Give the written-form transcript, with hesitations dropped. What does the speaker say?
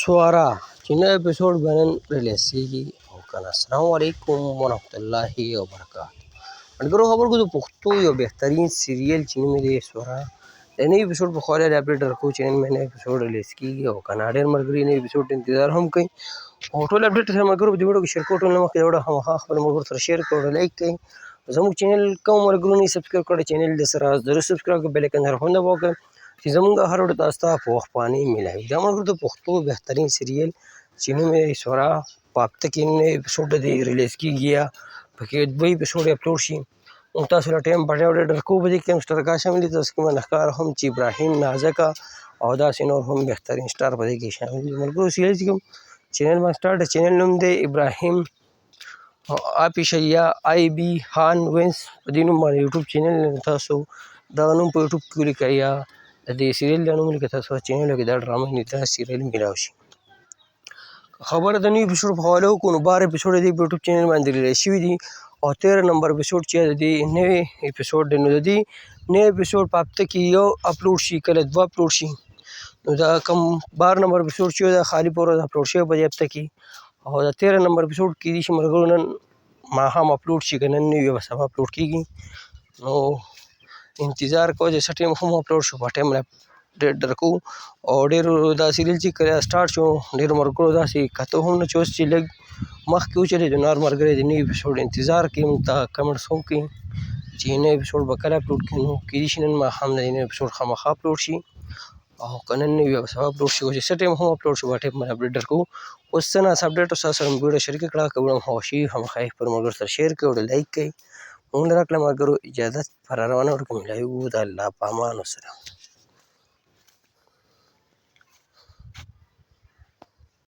سوارا چې نوی اپیسوډ به نن ریلیز کېږي او که نه. السلام علیکم ورحمت الله وبرکاتو. ملګرو خبر کو د پښتو یو بهترین سیریل چې نوم یې دی سوارا، د نوي اپیسوډ په خواله اپډیټ درکو چې نن مې نوی اپیسوډ ریلیز کېږي او که نه. ډېر ملګري نوي اپیسوډ ته انتظار هم کوي او ټول اپډیټ سره ملګرو په دې ویډیو کې شریک کوو. ټول نه مخکې دا ویډیو خامخا خپلو ملګرو سره شیر کړئ او لایک کړئ. زموږ چینل کوم ملګرو نه سبسکرایب کړی، چینل د سره ضرور سبسکرایب کړئ، بیل ایکن سره هم دباو کړئ چې زموږ هر ویډیو تاسو ته په وخت باندې میلاوي. دا ملګرو د پښتو بهترین سیریل چې نوم یې سورا په هفته کې نوی اپیسوډ دی ریلیز کېږي یا پکې دوه اپیسوډ اپلوډ شي. موږ تاسو له ټایم په ټایم اپډیټ درکوو. په دې کې هم سټارکار شامل دي، تاسو کې مننه ښکاره هم چې ابراهیم، نازکه او داسې نور هم بهترین سټار په دې کې شامل دي. ملګرو سیریل چې کوم چینل باندې سټارټ دی، چینل نوم دی ابراهیم آفیشل یا آی بي خان وینس، په دې نوم باندې یوټیوب چینل. تاسو دا نوم په یوټیوب کې ولیکئ یا د دې سیریل دا نوم ولیکئ، تاسو چینل کې دا ډرامه نه دا سیریل میلاو شي. خبره د نوي اپیسوډ په حواله وکړو نو 12 اپیسوډ دې په یوټیوب چینل باندې ریلیز شوي دي او 13 نمبر اپیسوډ چې د دې نوی اپیسوډ دی، نو د دې نوی اپیسوډ په هفته کې یو اپلوډ شي، کله دوه اپلوډ شي. نو دا کوم 12 نمبر اپیسوډ چې دا خالي په ورځ اپلوډ شوی په دې هفته کې، او دا 13 نمبر اپیسوډ کېدای شي ملګرو نن ماښام اپلوډ شي، که نن نه وي به سبا اپلوډ کېږي. نو انتظار کوئ چې څه ټایم هم اپلوډ شو، په ټایم اپډیټ درکوو. او ډېرو دا سیریل چې کله سټارټ شو ډېرو ملګرو داسې کتو هم نه چې اوس چې لږ مخکې وچلېدو، نور ملګري د نوي اپیسوډ انتظار کوي، موږ ته کمنټس هم کوي چې نوی اپیسوډ به کله اپلوډ کړي. نو کېدای شي نن ماښام د نوی اپیسوډ خامخا اپلوډ شي او که نن نه وي بیا به سبا اپلوډ شي. خو چې څه ټایم هم اپلوډ شو په ټایم باندې اپډیټ درکوو. اوس څه نا څه اپډیټ تاسو سره ویډیو شریکه کړه، که ویډیو مو خوښ شي خامخا یې خپلو ملګرو سره شیر کړئ او لایک کړئ. موږ له راکړه ملګرو اجازت پر روانه ورکړه، ملایو د الله په امان. والسلام.